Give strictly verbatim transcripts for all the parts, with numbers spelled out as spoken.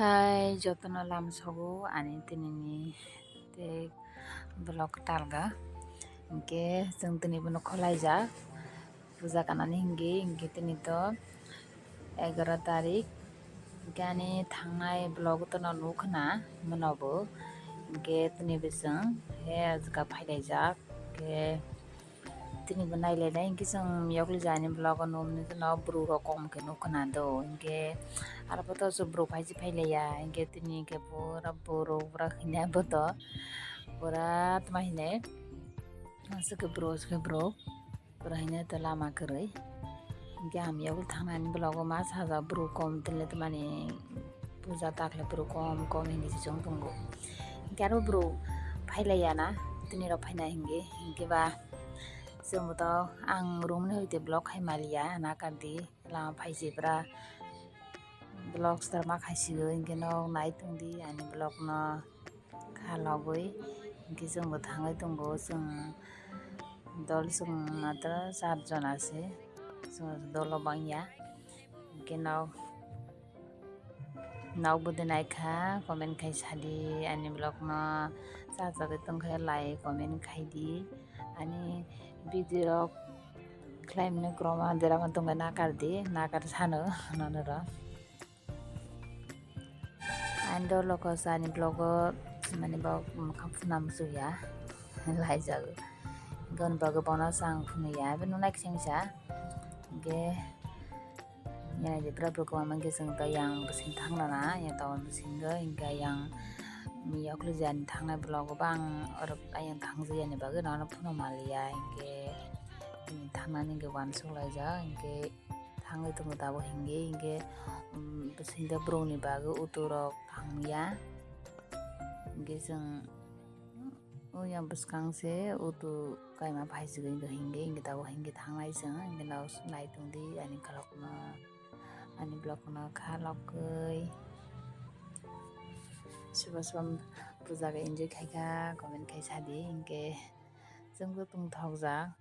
Hai jotono lamsogo ani tinini tei vlog talga. Hinkhe chwng tini bono khwlaijak puja kanani hinwi, hinkhe tini to egaro tarik. Hinkhe ani thangnai vlog tono nukhwna monobo. Hinkhe tini bo chwng he ajga phailaijak. Hinkhe tini bo nailainai hinkhe chwng miyok lijani vlog o nukni no bwrwi rok kom khe nukhwna do hinkhe aro photo se bwrwi phaisi phailaiya hinkhe tini hinkhe pura bwrwi pura hinai photo pura tma hinai aswk khe bwrwi aswk khe bwrwi pura hinai to lama kwrwi hinkhe ang miyok thangnani vlog o ma sajak bwrwi kom tini tmani puja takle bwrwi kom kom hinwi se chwng tongo hinkhe aro bwrwi phailaiya na tini rok phaina hinkhe hinkhe ba. Chwng bo to ang room ni hoite vlog khai maliya, nakar di lama phai se bwra vlog star ma khai sigo, hinkhe nok nai tong di ani vlog no kha logwi, hinkhe chwng bo thangwi tongo, chwng dol chwng matro char jon ase, chwng dol o bangya, hinkhe nok. Nok bwdwi naikha comment khai sadi ani vlog no chajagwi tongkhe like comment khaidi ani video rok khlaimani kwrwngma derama tongkhe nakardi nakar sano nono rok ani dol o kok ani vlog o mani bo mwkhang phunam chuya laijago goni bagwi bono chwng phunukya bini nai kisa hinkhe. Yang je pura pura kwbangma hwnkhe chwng tei yang bwswng thang rwna yang tabuk bwswng o hwnkhe yang miyok lijani thangnai vlog o bo ang oro ayang thangjak yani bagwi nono phano maliya hinkhe tini thangnani hinkhe uansuk laijak hinkhe thangwi tongo tabuk hinkhe hinkhe bwswng de borokni bagwi auto rok thangya hinkhe chwng. O yang bwskang se auto kaima phai sigwi hinkhe hinkhe tabuk hinkhe thangnai chwng hinkhe nai tongdi ani khalok no ani vlog no kha logwi sobo sobo puja khe enjoy khaikha comment khai sadi hinkhe chwngbo tongthokjak.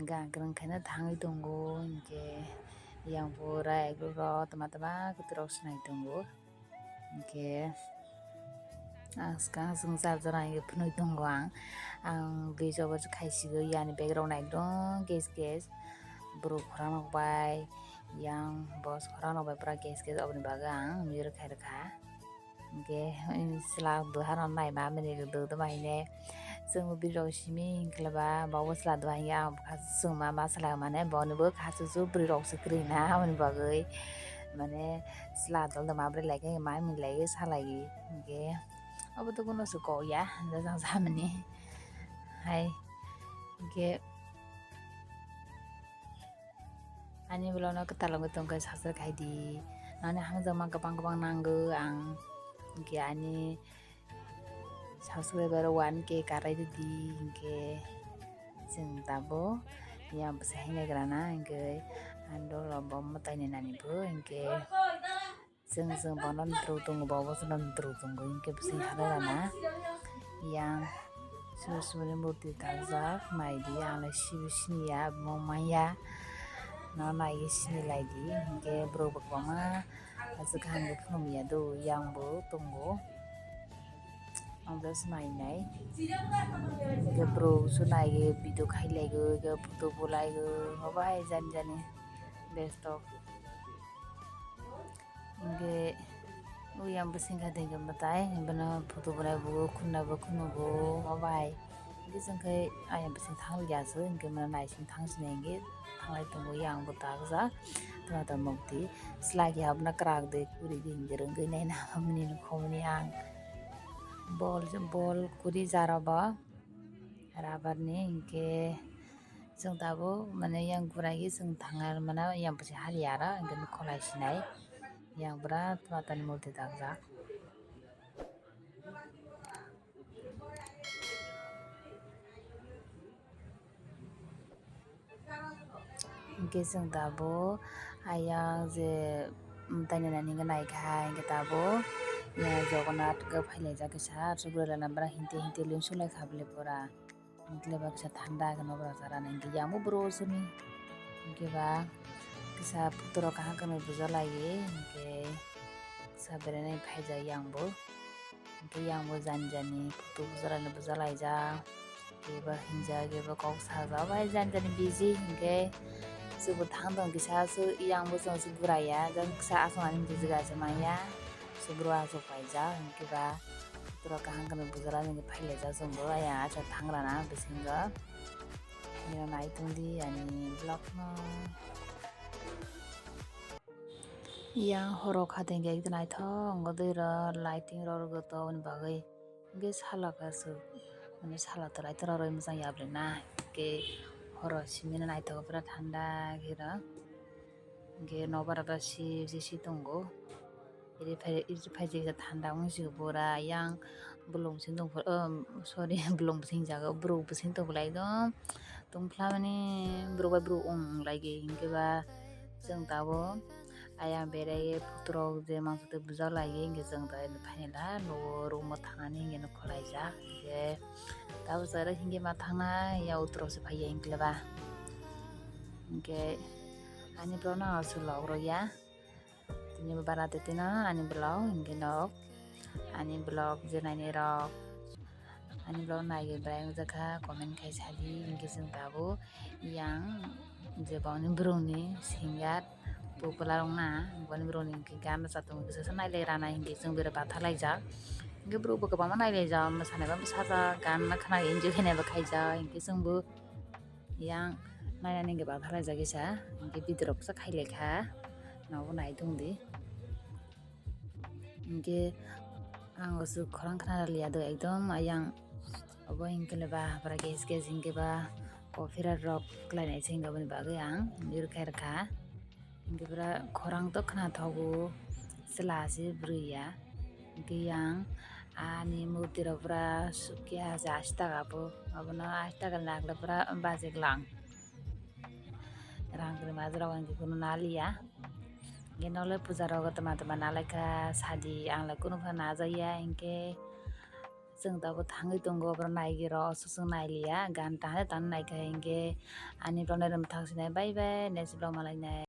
Gang kwrwng khaina thangwi tongo hinkhe yang pura ekrok rok tama tama kwtwrok swnai tongo hinkhe ang swkang swng charger hinkhe phunui tongo ang ang bridge o khai sigwi yani bag rok nai ekdom ges ges borok khorang rok bai yang boss khorang rok bai pura ges ges oboni bagwi ang mijor khai rwkha. Hinkhe chwla duha rok naima mani rwdwk tongma hinkhe chwng bwrwi rok simi hinkhe ba bo chwla duha hinkhe ang bwkha chwngma ma chwla mane boni bo kha chuchuk bwrwi rok se kwrwi na aboni bagwi mane chwla dol dol ma bwrwi lai khe ma mili lai khe salai hinkhe obo to bono se kok ya jang samani hai hinkhe. Ani vlog no kwtal wngwi tongkhe subscribe khaidi. Nani hamjakma kwbang kwbang nango ang. Hinkhe ani subscriber one K karai rwdi hinkhe chwng tabuk yang bwsa hinai grana hinkhe ang dolo bo mwtaini nani bo hinkhe. Chwng chwng bono nuthrok tongo, bo bo chwngno nuthrok tongo, hinkhe bwswng halai rana yang Surasmuni murti dajak, naidi ang sibo siniya, omo manya no naiwi sinilaidi, hinkhe borok bo kwbangma aswk kaham khe phunukya do, yang bo tongo, ang just nainai, hinkhe borok so naiwi video khailaigo, hinkhe photo bo laigo, obo hai jani jani besto. Hinkhe uyang bwswng kha tongkhe mwtai, bono photo bo naibugo, khunna bo khunugo, obo hai. Hinkhe chwng khe ayang bwswng thang liya se, hinkhe mano naising thang sini hinkhe thanglai tongo, yang bo takjak. Tama tama mukti chwla keha bono kwrak de, kwrwi de hinkhe rwngwi naina hamni nukho mani ang. Bol, bol kwrwi jaro bo rubber ni hinkhe. Chwng tabuk mane yang gura gwi chwng thangna mano yang bwswk hali aro hinkhe nukho lai sinai yang bwra matani murti dakjak. Hinkhe chwng tabuk ayang je mwtaini nani hinkhe naikha hinkhe tabuk Jogonath khe phailaijak kisa aswk bwrwi rok no bwra hinte hinte linsuk lai kha bwlai pura. Hinkhe ba kisa thanda khe nokbar jara nai hinkhe yang bo bwrwi simi hinkhe ba kisa photo rok kaham khe nw buja lai hinkhe Berai nai phaijak yang bo. Hwnkhe yang bo jani jani photo bujala ni bujalaijak. Kebo hinjak, kebo kok sajak, bai jani jani busy. Hwnkhe chwngbo thang tong kisa, yang bo chwng se gura ya, jang kisa aswk ani bujui ga se manya. Chwng bwrwi achuk paijak, hwnkhe ba borok kaham khe bujala ni phailaijak, chwng bo ayang acha thang rana bisingo. Naitung di ani vlog no. Yang horo kha tengkhe ekdin naithok wngwi rw lighting rw rwgwi tongni bagwi. Hwnkhe salo khe aswk, mane salo to lighting rw rw masa yablina. Hwnkhe horo simi naithok pura thanda khe rw. Hwnkhe nokbar rw si si si tongo. Iri phai iri phai jesa thanda wng si pura yang. Bolong bising tong phuru, oh, sorry, bolong bising jaga, borok bising tong lai do. Tongphla mani borok bai borok wng lai ge, hwnkhe ba chwng tabuk ayang berai photo rok je mangsa twi bujak lai ge, hwnkhe chwng tabuk phainai la nugo room o thangani hwnkhe nw khwlaijak, hwnkhe tabuk chwrai hwnkhe ma thangna ya utro se phaiya hwnkhe ba, hwnkhe ani borok no aswk log rw ya. Tini bara tini ani vlog hwnkhe nok ani vlog je nainai rok ani vlog naiwi belai wngjakha comment khai sadi hwnkhe chwng tabuk yang je boni borokni singer popular wngna boni borokni hwnkhe gan rwchap tongo kisa nailai rana hwnkhe chwng bera bathalaijak hwnkhe borokbo kwbangma nailaijak mwsanaiba bwsajak gan khwnai enjoy khainaiba khaijak hwnkhe chwngbo. Yang nainani hwnkhe bathalaijak kisa, hwnkhe video rok kisa khailaikha, nogo naitung di. Hwnkhe ang aswk khorang khna liya do ekdom ayang obo hwnkhe le ba hapra gas gas hwnkhe ba copyright rok khlainai se hwnkhe aboni bagwi ang mute khairokha. Hwnkhe pura khorang to khna thogo, chwla se bwrwi ya. Hwnkhe yang ani murti rok pura sukya se ashi taka bo, abono ashi taka ni nagle pura bajik lang. Rang kwrwi majra rok hwnkhe kunu naliya. Hwnkhe nole puja rogo twma twma nalaikha sadi, ang le kunu pha najaya hwnkhe. Chwng tabuk thangwi tongo, borok naigwi rw, aswk chwng nailiya, gan tangwi tangwi naikha hwnkhe ani vlog no mwthang sinai, bye bye, next vlog malainai.